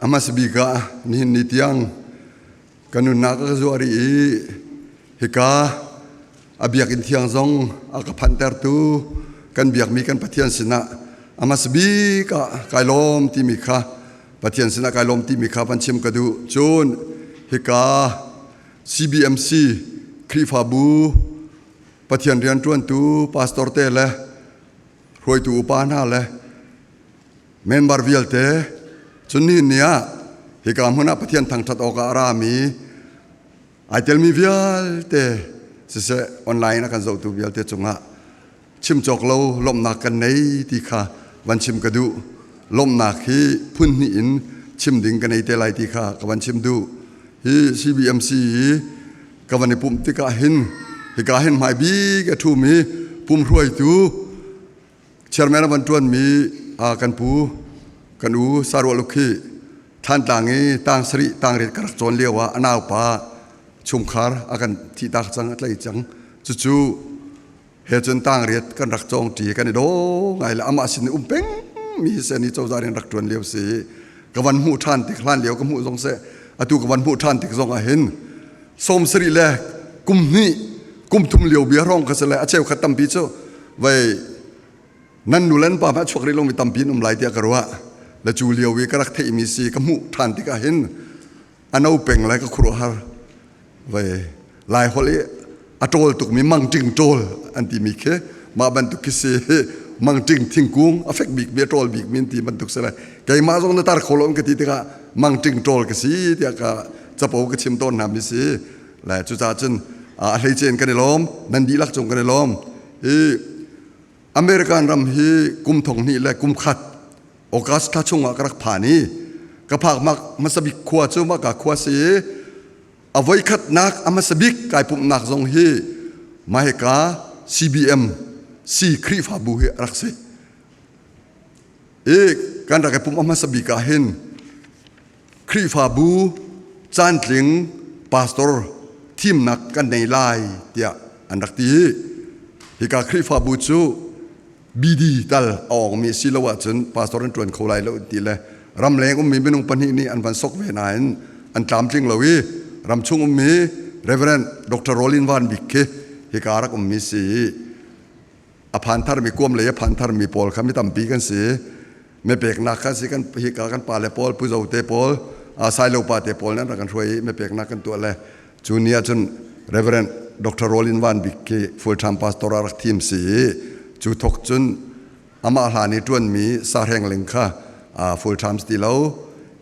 A hmasa bik ah nihin ni tiang ka nunnak a ka zuah rih i hika a biakinn thiang zong a ka phanhtertu kan biakmi kan Pathian sinah a hmasa bik ah kai lawm timi kha Pathian sinah kai lawm timi kha van chim ka duh. Cun hika CBMC Khrihfabu Pathian rianṭuantu pastor te le hruaitu upa hna le member vialte cun nihin ni ah hika hmun ah Pathian thangṭhat awkah a rami ai telmi vialte siseh, online a kan zohtu vialte cungah chim cawk lo lawmhnak kan nei ti kha van chim ka duh. Lawmhnak hi phun hnih in chim ding ka nei te lai ti kha ka van chim duh. Hi CBMC hi ka van i pumh tikah hin hika hin hmai bik a ṭhumi pum hruaitu chairman a van ṭuanmi kan pu kan u Saruah Luk hi Thlantlang i tang sarih tang riat ka rak cawn lio ah a naupa chungkhar a kan thihtak cang, a tlei cang. Cucu he cun tang riat kan rak cawng ṭi, kan i daw ngai le amah sin i um peng mi hi sen i cozah rian rak ṭuan lio si. Ka van hmuh ṭhan tik, hlan lio ka hmuh zong seh, atu ka van hmuh ṭhan tik zong ah hin 70 le kum hnih kum thum lio bia hrawng kha si le a cheukhat tampi cu vei nan nu le nan pa hmanh chuak rih lomi tampi an um lai tiah ka ruah le cu lio i ka rak theihmi si ka hmuh ṭhan tikah hin a no peng le ka khuaruahhar. Vei Lai holh i a ṭawl tukmi mangṭing ṭawl an timi khi mah bantuk khi si. Mangṭing thingkung a fek bikmi, a ṭawl bikmi an ti bantuk si le keimah zong na tar kho lo ka ti tikah mangṭing ṭawl ka si tiah ka capo ka chim tawn hna mi si le cucaah cun a hleice in kan i lawm, nan dihlak cung kan i lawm. Hi American ram hi kum thong hnih le kum khat August thla chungah ka rak phan i ka phak mak hmasa bik khua cu mah ka khua si i a voikhatnak a hmasa bik kai pumhnak zong hi mahika CBM C Khrihfabu hi a rak si i kan rak i pumh a hmasa bik ah hin Khrihfabu caantling pastor thimnak kan nei lai tiah an rak ti i hika Khrihfabu cu BD tal a awngmi si lo ahcun pastor an ṭuan kho lai lo ti le ramleng ummi minung pahnih nih an van sok ve nain an tlamtling lo i ramchung ummi Reverend Dr. Rolin Van Bik khi hika rak ummi si i a phan tharmi, kuam lei a phan tharmi pawl kha mi tampi kan si. Mepeknak kha si kan hika kan pale pawl, Pu Zo te pawl, Sailo pa te pawl nan rak kan hruai i mepeknak kan tuah le cu ni ah cun Reverend Dr. Rolin Van Bik khi full time pastor a rak thim si i cu thok cun amah hlan i ṭuanmi Sahreng Ling kha full time ti lo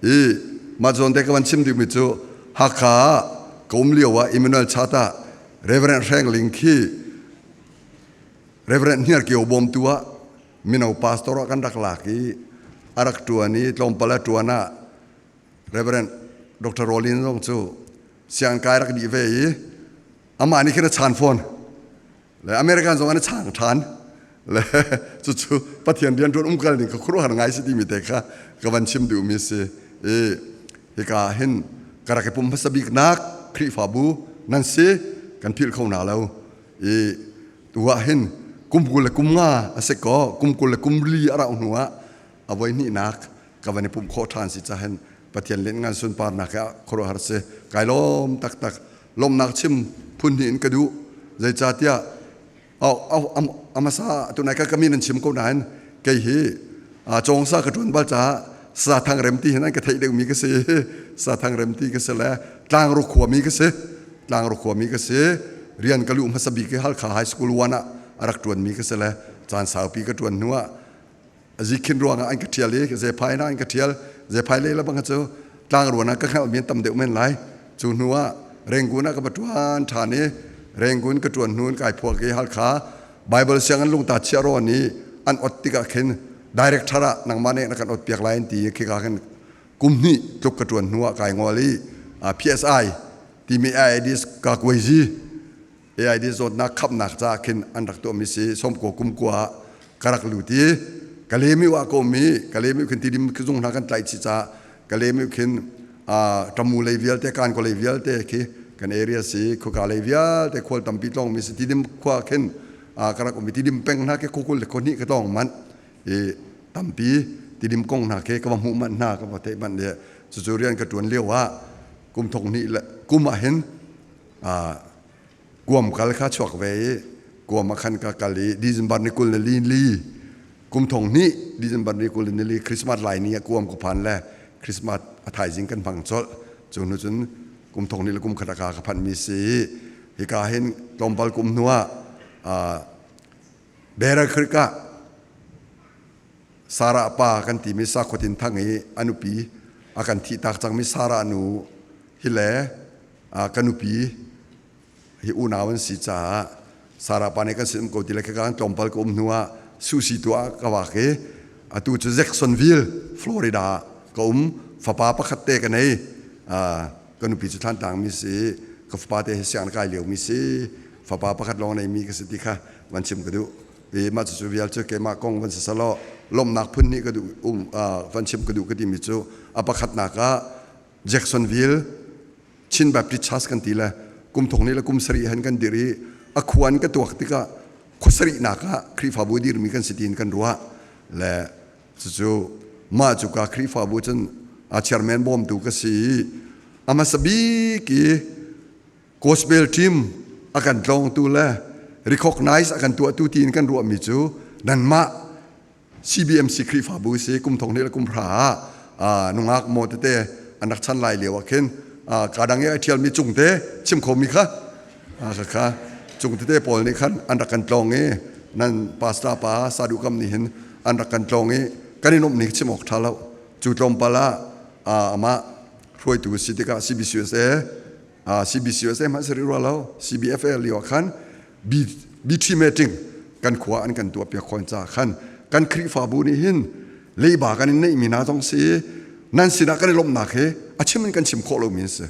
i mah zawn te ka van chim duhmi cu Hakha ah ka um lio ah Emmanuel Chat ah Reverend Hreng Ling khi Reverend Hniar Kio bawmtu ah mino pastor ah kan rak lak i a rak ṭuan i tlawmpal a ṭuan ah Reverend Dr. Rolin zong cu sianginn kai rak dih ve i amah nih khin a chan fawn le American zong an i chang ṭhan le cucu Pathian rianṭuan umkal ning kha khuaruahhar ngai si timi te kha ka van chim duhmi si i hika hin ka rak i pum hmasa biknak Khrihfabu nan si kan philh kho hna lo i tu ah hin kum 20 le kum nga a si ko, kum 20 le kum li a rauh hnu ah a voi hnihnak ka van i pumh khawh ṭhan si cahin Pathian lianngan sunparnak ah khuaruahhar si. Kai lawm taktak. Lawmhnak chim phun hnih in ka duh. Zeicahtiah a hmasa tunai ka min an chim ko nain kei hi cawngsa ka ṭuan bal caah sa thang rem ti hin an ka theih deuhmi ka si. Sa thang rem ti ka si le Tlangru khuami ka si, Tlangru khuami ka si. Rian ka luh hmasa bik hi Halkha High School 1 ah a rak ṭuanmi ka si le caan saupi ka ṭuan hnu ah zikhin ruangah an ka ṭhial i Zephai na an ka ṭhial. Zephai lei lebang cu Tlangruan ah ka hngalhmi an tam deuh men lai. Cu hnu ah Rangoon ah ka va ṭuan ṭhan i Rangoon ka ṭuan hnu in kai phuak i Halkha Bible sianginn lungta chiah rawn i an ot tikah khin director ah nangmah nih na kan ot piak lai an ti i khika khin kum hnih tluk ka ṭuan hnu ah kai ngol i PSI timi AIDS ka kuaizi AID zawtnak khamnak caah khin an rak tuahmi si. Sawmkua kum kua ah ka rak lut i Kalemi ah ka um i Kalemi khin tidim zung hna kan tlaih chih caah Kalemi khin tamu lei vialte, kan ko lei vialte khi kan area si. Khuka lei vialte khual tampi tlawng mi si. Tidim khua khin ka rak um i Tidim peng hna khi khukul le khuahnih ka tlawng manh i tampi. Tidim kong hna khi ka va hmuh manh hna, ka va theih manh le cucu rian ka ṭuan lio ah kum thong hnih le kum ah hin Guam kal kha chuak ve i Guam ah khan ka kal i December ni 24 kum thong hnih December ni 24 Christmas lai ni ah Guam ka phan le Christmas a thaizing kan hmang colh. Cu hnu cun kum thong hnih le kum khat ka ka phanh mi si i hika hin tlawmpal kum hnu ah Bear Creek ah Sarah pa kan timi Sakhuatin Thang i a nupi a kan thihtak cangmi Sarah nu hi le ka nupi hi unau an si caah Sarah pa nih kan sin um ko ti le ka tlawmpal ka um hnu ah susi tu ah ka vak i atu cu Jacksonville, Florida ah ka um. Fapa pakhat te ka nei. Ka nupi cu Thlantlang mi si, ka fapa te hi sianginn kai lio mi si. Fapa pakhat lawng nei mi ka si ti kha van chim ka duh. I mah cucu vial cu keimah kong van si selaw lawmhnak phun nih ka duh um van chim ka duh ka timi cu a pakhatnak ah Jacksonville Chin Baptist Church kan ti le kum thong ni le kum sarih han kan dir i a khuan ka tuak tikah khuasarihnak ah Khrihfabu dirmi kan si tiin kan ruah le cucu mah cu ka Khrihfabu cun a chairman bawmtu ka si i a hmasa bik i gospel team a kan tlawngtu le recognize a kan tuahtu tiin kan ruahmi cu nanmah CBMC Khrihfabu si kum thong hnih le kum hra ah nungak maw tete an rak chan lai lio ah khin ka dang i ai ṭhialmi cung te chim khomi kha kha cung tete pawl nih khan an rak kan tlawng i nan pastor pa sadu kam nih hin an rak kan tlawng i kan i nuamh ning chim awk ṭha lo. Cu tlawmpal ah amah hruaitu si tikah CBCUSA CBCUSA hmanh si rih rua lo, CBFA lio ah khan BT meeting kan khua an kan tuah piak khon ca khan kan Khrihfabu nih hin leiba kan in neih mi hna zong si, nan sinah kan i lawmhnak hi a chim in kan chim khawh lomi an si.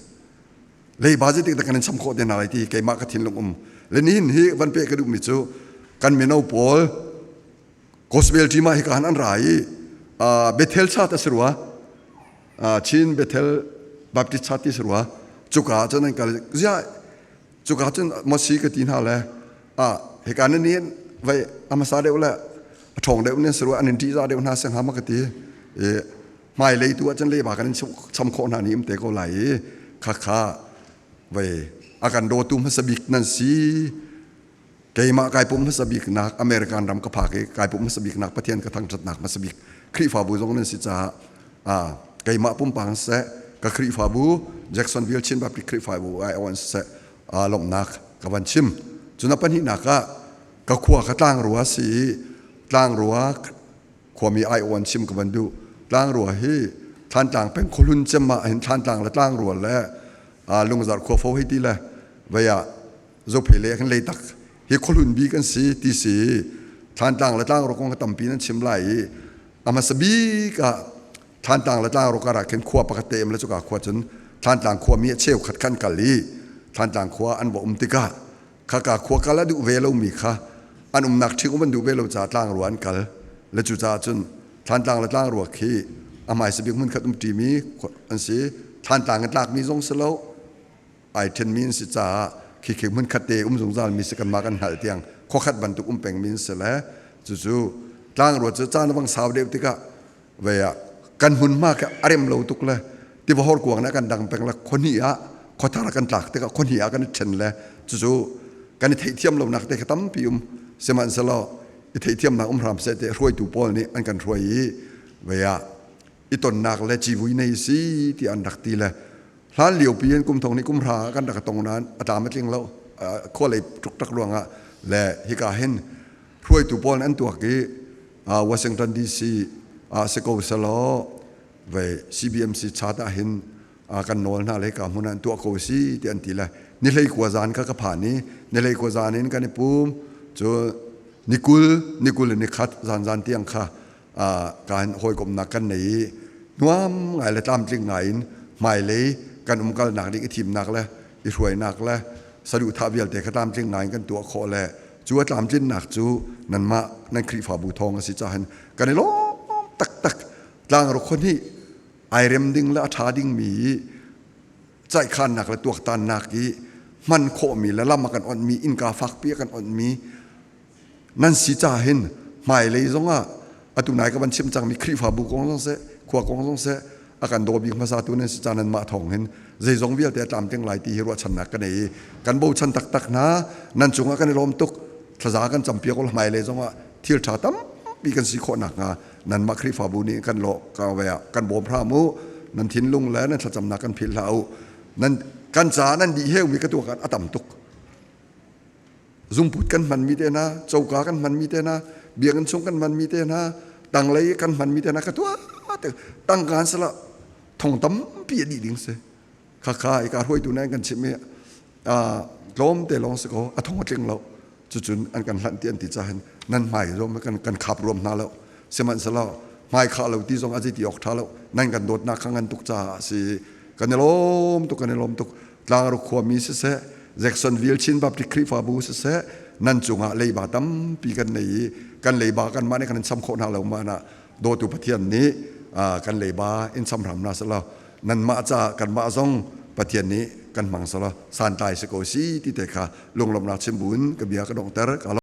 Leiba zeitik dah kan in cham khawh te hna lai ti keimah ka thinlung um le nihin hi van pe ka duhmi cu kan mino pawl gospel team ah hika han an ra i Bethel chat a si rua, Chin Bethel Baptist Church ti si rua, cuka ah cun an kal ziah. Cuka cun Mosi ka ti hna le a hika nan nih vai a hmasa deuh le a ṭhawng deuh nan si rua, an in ṭihzah deuh hna si hnga ma ka ti i hmailei tu ah cun leiba kan in cham khawh hna ni um te ko lai i kha kha vai a kan dawtu hmasa bik nan si. Keimah kai pum hmasa bik nak American ram ka phak i kai pum hmasa bik nak Pathian ka thangṭhatnak hmasa bik Khrihfabu zong nan si caah keimah pumpang siseh, ka Khrihfabu Jacksonville Chin Baptist Khrihfabu ai awan siseh, lawmhnak ka van chim. Cun a pahnihnak ah ka khua ka Tlangrua si i Tlangrua khuami ai awan chim ka van duh. Tlangrua hi Thlantlang peng khuahlun cem ah hin Thlantlang le Tlangrua le Lungzarh khua fo hei ti le vei ah Zophei le kan leitak hi khuahlun bi kan si ti si. Thlantlang le Tlangrua kong tampi nan chim lai i a hmasa bik ah Thlantlang le Tlangrua kar ah khin khua pakhat te um le cuka khua cun Thlantlang khua mi a cheukhat khan kal i Thlantlang khua an va um tikah khaka khua kal a duh ve lomi kha an umnak ṭhing um an duh ve lo caah Tlangrua an kal le cucaah cun Thlantlang le Tlangrua khi a hmaisa bik hmun khat um ṭimi an si. Thlantlang in tlakmi zong si lo, ai ṭhenmi an si caah khikhi hmun khat te um zungzal mi si kanmah kan hngalh tiang khuakhat bantuk um pengmi an si le cucu Tlangrua cu caan a vang sau deuh tikah vei ah kan hmunhma khi a rem lo tuk le tiva horkuang nih a kan dang peng le khuahnih ah khuathar kan tlak tikah khuahnih ah kan i ṭhen le cucu kan i theihthiam lonak te kha tampi um. Sihmanhsehlaw i theihthiamnak um hram seh ti hruaitu pawl nih an kan hruai i vei ah i tonnak le civui nei si ti an rak ti le hlan lio pi in kum thong nih kum hra kan rak tong nain a tlam a tling lo khua lei tuk ruangah le hika hin hruaitu pawl an tuak i Washington DC ah si ko selaw vei CBMC chat ah hin kan nawl hna le ka hmun an tuah ko si ti an ti le ni hlei kua zan kha ka phan i ni hlei kua zan in kan i pum cu ni 20 ni 20 ni khat zan zan tiang kha kan hawikomnak kan nei i nuam ngai le tlamtling ngai in hmailei kan umkalnak ding i thimnak le i hruainak le saduhthah vialte kha tlamtling ngai in kan tuah khawh le cu a tlamtlinnak cu nanmah nan Khrihfabu thawng a si cahin kan i lawm taktak. Tlangruk khua hnih ai rem ding le a ṭha dingmi i caihkhannak le tuaktannak i hman khawhmi le lam a kan onhmi, innka fakpi a kan onhmi nan si ca hin hmailei zongah. Atu nai ka van chim cangmi Khrihfabu kong zong seh, khua kong zong seh, a kan daw bik hmasa tu nan si ca nan mah thawng hin zeizong vialte a tlamtling lai ti hi ruahchannak ka nei i kan bochan taktak hna. Nan cungah kan i lawm tuk. Thlaza kan campiak ul hmailei zongah thil ṭha tampi kan si khawh nakhnga nanmah Khrihfabu nih kan lawh ka ah kan bawm hram u. Nan thinlung le nan thlacamnak kan philh hlah u. Nan kan caah nan dih heumi ka tuak a tam tuk. Zungput kan hmanmi te hna, coka kan hmanmi te hna, biakinn chung kan hmanmi te hna, tanglei kan hmanmi te hna ka tuah tangkaan sala thong tampi a dih ding si. Khakha ika hruaitu nan kan chimh i tlawm te lawng si ko, a thong a tling lo. Cucun an kan hlanh ti an ti cahin nan hmai zong kan kan khap ruam hna lo. Sihmanhsehlaw hmai khah lo ti zong a ti awk ṭha lo. Nan kan dawtnak kha ngan tuk caah si. Kan i lawm tuk, kan i lawm tuk. Tlangro khuami siseh, Jacksonville Chin Baptist Khrihfabu siseh, nan cungah leiba tampi kan nei i kan leiba kanmah nih kan in cham khawh hna lo ma na dawtu Pathian nih kan leiba in cham hram hna selaw nanmah caah kanmah zong Pathian nih kan hmang selaw santlai si ko si ti te kha lunglawmhnak chim buin ka bia ka donghter. Ka.